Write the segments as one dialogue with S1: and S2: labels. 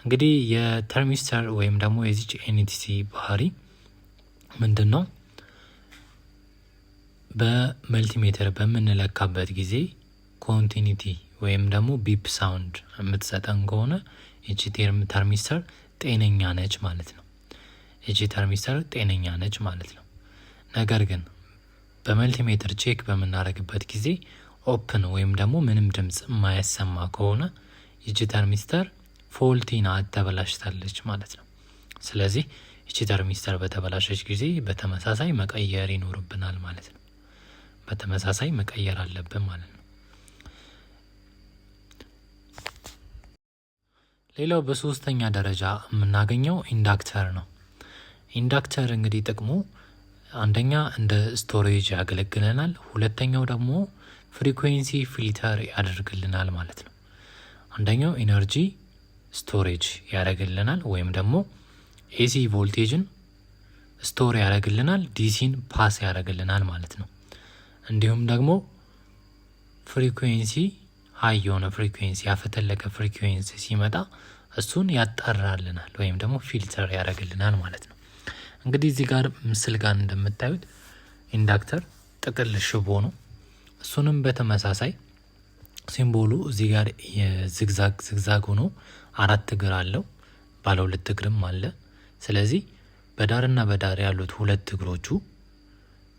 S1: እንግዲህ የ thermistor ወይም ደግሞ የዚች NTC ባህሪ ምንድን ነው? በ multimeter በምንለካበት ጊዜ continuity ወይም ደግሞ beep sound የምትሰጠን ከሆነ ይቺ thermistor ጤነኛ ነች ማለት ነው። ይቺ thermistor ጤነኛ ነች ማለት ነው። ነገር ግን በ multimeter check በምናደርግበት ጊዜ open ወይም ደግሞ ምንም ድምፅ የማያሰማ ከሆነ ይቺ thermistor faulty ናት፣ ተበላሽታለች ማለት ነው። ስለዚህ ይቺ thermistor በተበላሸች ጊዜ በተመሳሳይ መቀየር ይኖርብናል ማለት ነው። በተመሳሳይ መቀየር አለብን ማለት ነው። ሌላው በሶስተኛ ደረጃ የምናገኘው inductor ነው። Inductor እንግዲህ ጥቅሙ አንደኛ እንደ storage ያገለግለናል፣ ሁለተኛው ደግሞ frequency filter ያደርግልናል ማለት ነው። አንደኛው energy storage ያደርግልናል ወይም ደግሞ AC voltage ን store ያደርግልናል፣ DC ን pass ያደርግልናል ማለት ነው። እንዲሁም ደግሞ frequency high የሆነ frequency ያፈተለከ frequency ሲመጣ እሱን ያጣራልናል ወይም ደግሞ filter ያደርግልናል ማለት ነው። እንግዲህ እዚህ ጋር ምስል ጋር እንደምታዩት inductor ጥቅል ሽቦ ነው። እሱንም በተመሳሳይ symbol ኡ እዚህ ጋር የ zigzag zigzag ሆኖ አራት እግር አለው፣ ባለ ሁለት እግርም አለ። ስለዚህ በዳርና በዳር ያሉት ሁለት እግሮቹ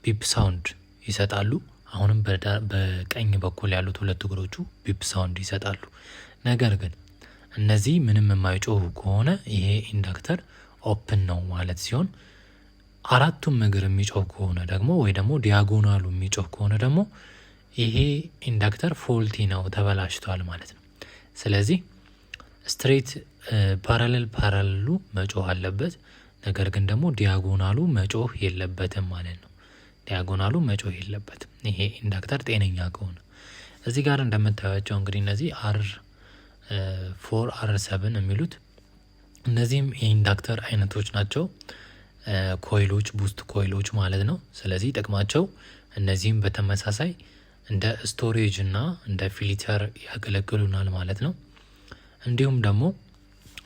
S1: beep sound ይሰጣሉ። አሁንም በቀኝ በኩል ያሉት ሁለት እግሮቹ beep sound ይሰጣሉ። ነገር ግን እነዚህ ምንም የማይጮሁ ከሆነ ይሄ inductor open ነው ማለት ሲሆን አራቱም እግር የሚጮህ ከሆነ ደግሞ ወይ ደግሞ diagonal ኡ የሚጮህ ከሆነ ደግሞ ይሄ inductor faulty ነው፣ ተበላሽቷል ማለት ነው። ስለዚህ straight parallel parallel ኡ መጮህ አለበት። ነገር ግን ደግሞ diagonal ኡ መጮህ የለበትም ማለት ነው። Diagonal ኡ መጮህ የለበትም ይሄ inductor ጤነኛ ከሆነ። እዚህ ጋር እንደምታዩቸው እንግዲህ እነዚህ R 4 R 7 የሚሉት እነዚህም የ inductor አይነቶች ናቸው። Coil ኦች boost coil ኦች ማለት ነው። ስለዚህ ጥቅማቸው እነዚህም በተመሳሳይ እንደ storage እና እንደ filter ያገለግሉናል ማለት ነው። እንዲሁም ደግሞ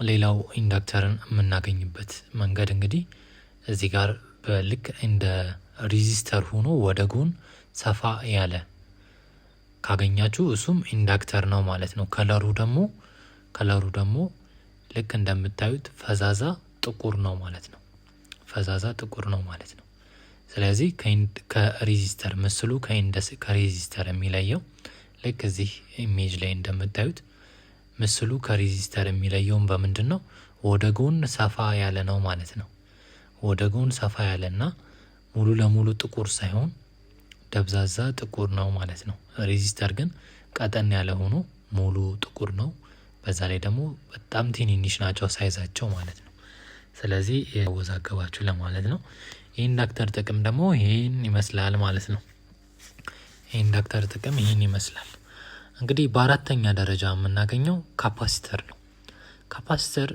S1: ሌላው inductor ን የምናገኝበት መንገድ እንግዲህ እዚህ ጋር በልክ እንደ resistor ሆኖ ወደ ጎን ሰፋ ያለ ካገኛችሁ እሱም inductor ነው ማለት ነው። color ኡ ደግሞ ልክ እንደምታዩት ፈዛዛ ጥቁር ነው ማለት ነው። ፈዛዛ ጥቁር ነው ማለት ነው። ስለዚህ ከ resistor ምስሉ ከ resistor የሚለየው ልክ እዚህ image ላይ እንደምታዩት ምስሉ ከ resistor የሚለየውን በምንድን ነው? ወደ ጎን ሰፋ ያለ ነው ማለት ነው። ወደ ጎን ሰፋ ያለና ሙሉ ለሙሉ ጥቁር ሳይሆን ደብዛዛ ጥቁር ነው ማለት ነው። Resistor ግን ቀጠን ያለ ሆኖ ሙሉ ጥቁር ነው። በዛ ላይ ደግሞ በጣም ትንንሽ ናቸው size ኣቸው ማለት ነው። ስለዚህ ያወዛገባችሁ ለማለት ነው። የ inductor ጥቅም ደግሞ ይሄን ይመስላል ማለት ነው። የ inductor ጥቅም ይሄን ይመስላል። እንግዲህ በአራተኛ ደረጃ የምናገኘው capacitor ነው። Capacitor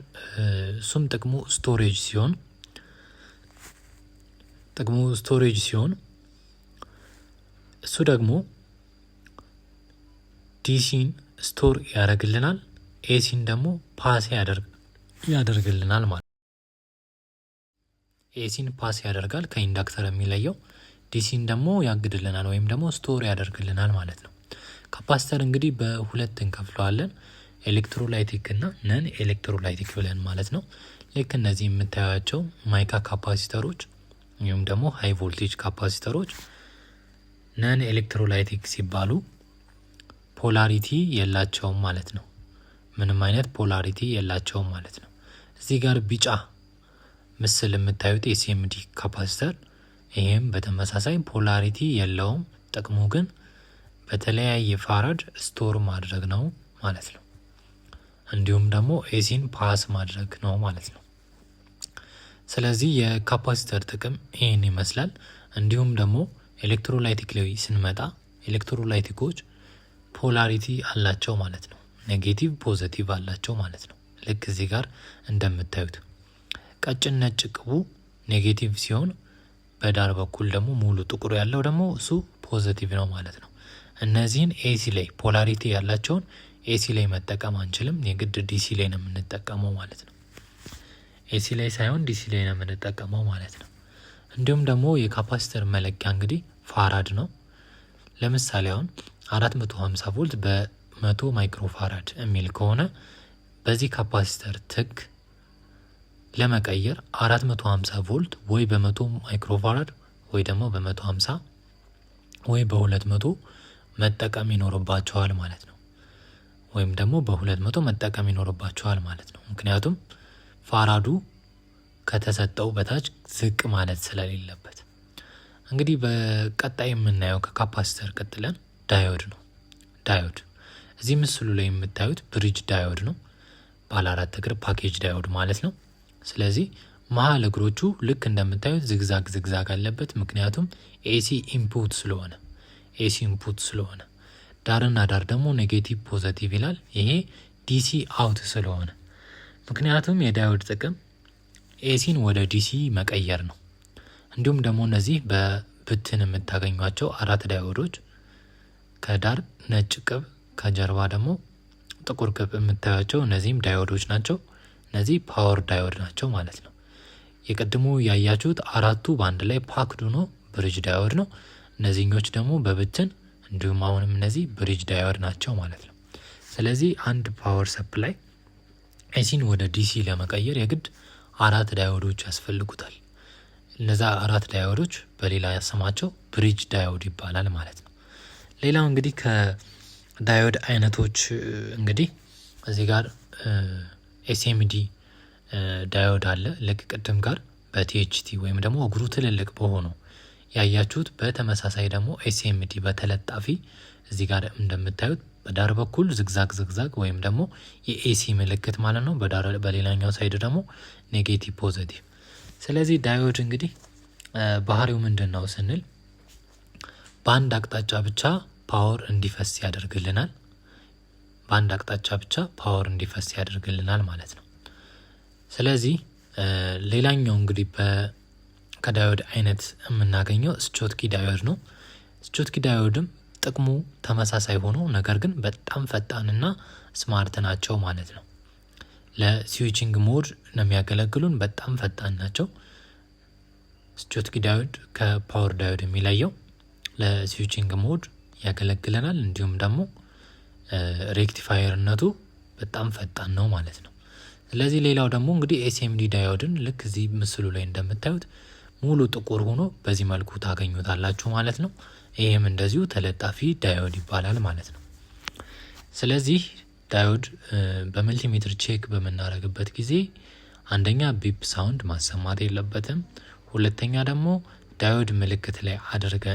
S1: እሱም ጥቅሙ storage ሲሆን እሱ ደግሞ DC ን store ያደርግልናል፣ AC ን ደግሞ pass ያደርግልናል ማለት AC ን pass ያደርጋል ከ inductor የሚለየው DC ን ደግሞ ያግድልናል ወይም ደግሞ store ያደርግልናል ማለት ነው። Capacitor እንግዲህ በሁለት እንከፍለዋለን፣ electrolytic እና non electrolytic ብለን ማለት ነው። ልክ እነዚህ የምታዩቸው mica capacitor ኦች ወይም ደግሞ high voltage capacitor ኦች non electrolytic ሲባሉ polarity የላቸውም ማለት ነው። ምንም አይነት polarity የላቸውም ማለት ነው። እዚህ ጋር ቢጫ ምስል የምታዩት የ SMD capacitor ይሄም በተመሳሳይ polarity የለውም። ጥቅሙ ግን በተለያየ farad store ማድረግ ነው ማለት ነው። እንዲሁም ደግሞ AC ን pass ማድረግ ነው ማለት ነው። ስለዚህ የ capacitor ጥቅም ይህን ይመስላል። እንዲሁም ደግሞ electrolytic ላይ ስንመጣ electrolytic ኦች polarity አላቸው ማለት ነው። Negative positive አላቸው ማለት ነው። ልክ እዚህ ጋር እንደምታዩት ቀጭን ነጭ ቅቡ negative ሲሆን በዳር በኩል ደግሞ ሙሉ ጥቁር ያለው ደግሞ እሱ positive ነው ማለት ነው። እነዚህን AC ላይ polarity ያላቸውን AC ላይ መጠቀም አንችልም። የግድ DC ላይ ነው የምንጠቀመው ማለት ነው። AC ላይ ሳይሆን DC ላይ ነው የምንጠቀመው ማለት ነው። እንዲሁም ደግሞ የ capacitor መለኪያ እንግዲህ farad ነው። ለምሳሌ አሁን 450 ቮልት በ100 microfarad የሚል ከሆነ በዚህ capacitor ትክ ለመቀየር 450 ቮልት ወይ በ100 microfarad ወይ ደግሞ በ150 ወይ በ200 መጠቀም ይኖርባችኋል ማለት ነው። ወይም ደግሞ በ200 መጠቀም ይኖርባችኋል ማለት ነው። ምክንያቱም farad ኡ ከተሰጠው በታች ዝቅ ማለት ስለሌለበት። እንግዲህ በቀጣይ የምናየው ከ capacitor ቀጥለን diode ነው። Diode እዚህ ምስሉ ላይ የምታዩት bridge diode ነው። ባለ አራት እግር package diode ማለት ነው። ስለዚህ መሀል እግሮቹ ልክ እንደምታዩት zigzag zigzag አለበት። ምክንያቱም AC input ስለሆነ፣ AC input ስለሆነ፣ ዳርና ዳር ደግሞ negative positive ይላል። ይሄ DC out ስለሆነ፣ ምክንያቱም የ diode ጥቅም AC ን ወደ DC መቀየር ነው። እንዲሁም ደግሞ እነዚህ በብትን የምታገኟቸው አራት diode ኦች ከዳር ነጭ ቅብ ከጀርባ ደግሞ ጥቁር ቅብ የምታያቸው እነዚህም diode ኦች ናቸው። እነዚህ power diode ናቸው ማለት ነው። የቅድሙ ያያችሁት አራቱ በአንድ ላይ packed ሆኖ bridge diode ነው። እነዚህኞች ደግሞ በብትን፣ እንዲሁም አሁንም እነዚህ bridge diode ናቸው ማለት ነው። ስለዚህ አንድ power supply AC ን ወደ DC ለመቀየር የግድ አራት diode ኦች ያስፈልጉታል። እነዛ አራት diode ኦች በሌላ ስማቸው bridge diode ይባላል ማለት ነው። ሌላው እንግዲህ ከ diode አይነቶች እንግዲህ እዚህ ጋር SMD diode አለ። ልክ ቅድም ጋር በ THT ወይም ደግሞ እግሩ ትልልቅ በሆኑ ያያችሁት፣ በተመሳሳይ ደግሞ SMD በተለጣፊ እዚህ ጋር እንደምታዩት በዳር በኩል zigzag zigzag ወይም ደግሞ የ AC ምልክት ማለት ነው። በዳር በሌላኛው side ደግሞ negative positive። ስለዚህ diode እንግዲህ ባህሪው ምንድን ነው ስንል በአንድ አቅጣጫ ብቻ power እንዲፈስ ያደርግልናል። በአንድ አቅጣጫ ብቻ power እንዲፈስ ያደርግልናል ማለት ነው። ስለዚህ ሌላኛው እንግዲህ ከ diode አይነት የምናገኘው Schottky diode ነው። Schottky diode ም ጥቅሙ ተመሳሳይ ሆኖ ነገር ግን በጣም ፈጣንና smart ናቸው ማለት ነው። ለ switching mode ነው የሚያገለግሉን፣ በጣም ፈጣን ናቸው። Schottky diode ከ power diode የሚለየው ለ switching mode ያገለግለናል። እንዲሁም ደግሞ rectifier ነቱ በጣም ፈጣን ነው ማለት ነው። ስለዚህ ሌላው ደግሞ እንግዲህ SMD diode ን ልክ እዚህ ምስሉ ላይ እንደምታዩት ሙሉ ጥቁር ሆኖ በዚህ መልኩ ታገኙታላችሁ ማለት ነው። ይህም እንደዚሁ ተለጣፊ diode ይባላል ማለት ነው። ስለዚህ diode በ multimeter check በምናደርግበት ጊዜ አንደኛ beep sound ማሰማት የለበትም። ሁለተኛ ደግሞ diode ምልክት ላይ አድርገን